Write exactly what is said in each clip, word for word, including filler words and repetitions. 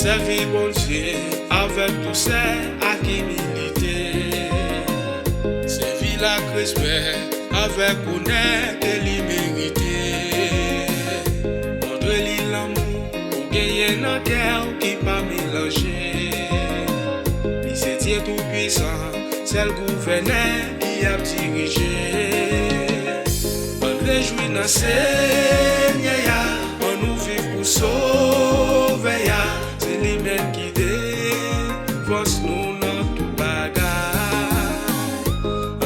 Sèvi Bondye avèk dousè ak imilite. Sèvi l ak respè avèk onè ke li merite. Montre li lanmou ou genyen nan kè w ki pa melanje. Li se Dye Toupisan, sèl gouvènè ki ap dirije. Ann rejwi nan Senyè a, ann nou viv pou Sovè a. Se li menm ki defans nou nan tout bagay.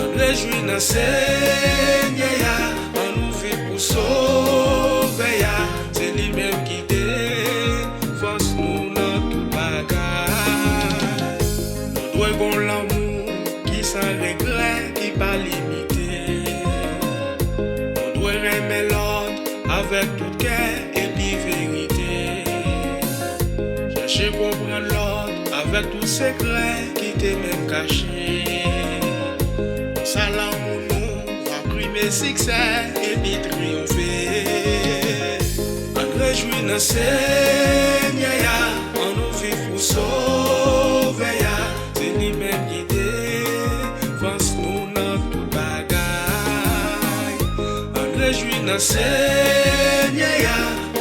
Ann rejwi nan Senyè a, ann nou viv pou Sovè a. Se li menm ki defans nou nan tout bagay. Nou dwe gon lanmou ki san regrè, ki pa limite. Nou dwe renmen lòt avèk tout kè epi verite. Chèche konprann lòt avèk tout sekrè ki te menm kache. Konsa lanmou nou va prime siksè epi triyonfe. Ann rejwi nan Senyè a, ann nou viv pou Sovè a. Se li menm ki defans nou nan tout bagay. Ann rejwi nan Senyè a,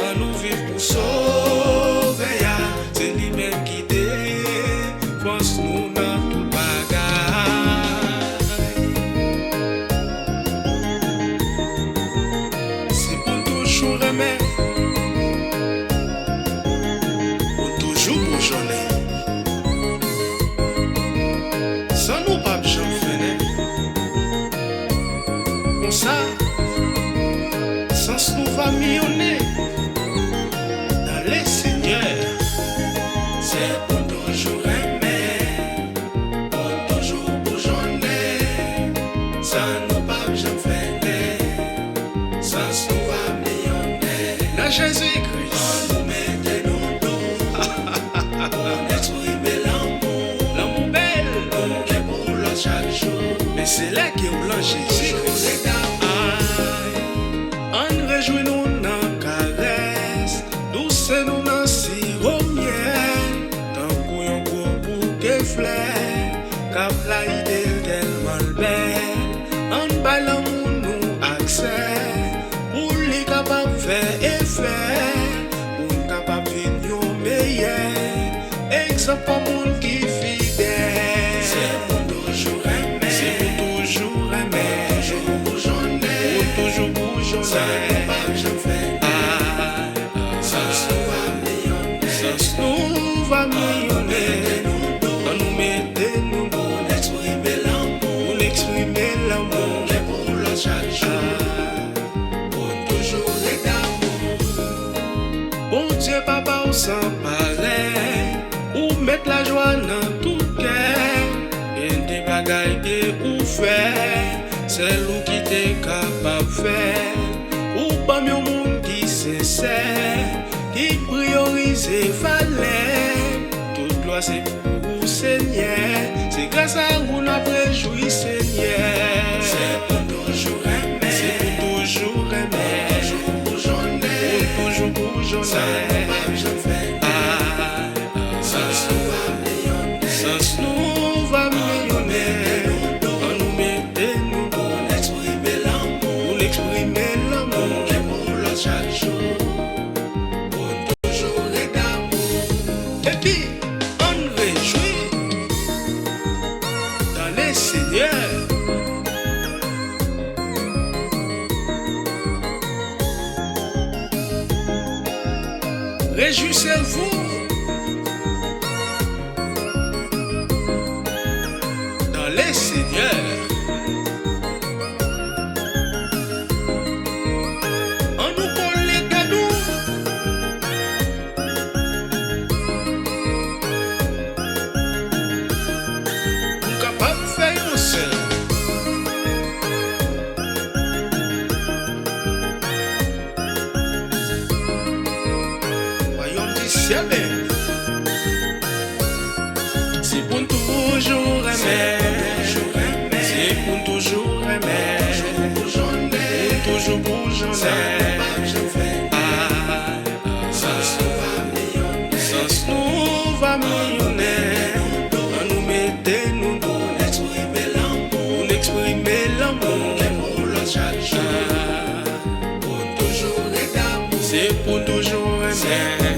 ann nou viv pou Sovè a. Se li menm ki defans nou nan tout bagay. Se pou n toujou renmen, pou n toujou boujonnen. San nou p ap janm fennen. Konsa, sans nou va miyonnen. Dans le Seigneur, se pou n toujou renmen, pou n toujou boujonnen. San nou p ap janm fennen. Sans nou va miyonnen. Nan Jezi Kris. Ann nou mete nou dou. Pou n eksprime lanmou. Lanmou bèl. Nou gen pou lòt chak jou. Men se lè ke w lan Jezi Kris. Ay, ann rejwi nou nan karès. Dousè nou nan siwo myèl. Tankou yon gwo bouke flè k ap layite l tèlman l bèl. Ann bay lanmou nou aksè pou li kapab fè efè, pou n kapab vin yon meyè egzanp kòm moun ki fidèl. Se pou n toujou renmen. Se pou n toujou renmen. Pou n toujou boujonnen. Pou n toujou boujonnen. Sa nou p ap janm fè. Ah. Sans nou va miyonnen. Sans nou va miyonnen. Ann nou mete nou dou. Pou n eksprime lanmou. Pou n eksprime lanmou. Nou gen pou lòt chak jou. Ah. Pou n toujou ret damou. Bondye Papa w san parèy. Ou met lajwa nan tout kè. Gen de bagay ke ou fè. Sèl ou ki te kapab fè. Ou ban m yon moun ki sensè, ki priyorize valè. Tout glwa se pou ou, Senyè. Se gras a ou n ap rejwi, Senyè. Se pou n toujou renmen. Se pou n toujou renmen. Pou n toujou boujonnen. Pou n toujou boujonnen. Sa nou p ap janm fè. Ah. Sans nou va miyonnen. Sans nou va miyonnen. Ann nou mete nou dou. Pou n eksprime lanmou. Pou n eksprime lanmou. Pou n gen pou lòt chak jou. Pou n toujou ret damou. Epi, ann rejwi dans le Seigneur. Réjouissez-vous dans le Seigneur. Ann nou kole tèt nou. Pou n kapab fè yon sèl. Wayòm di syèl, men. Se pou n toujou renmen. Se pou n toujou renmen. Pou n toujou boujonnen. Ah. Sans nou Pou toujou renmen.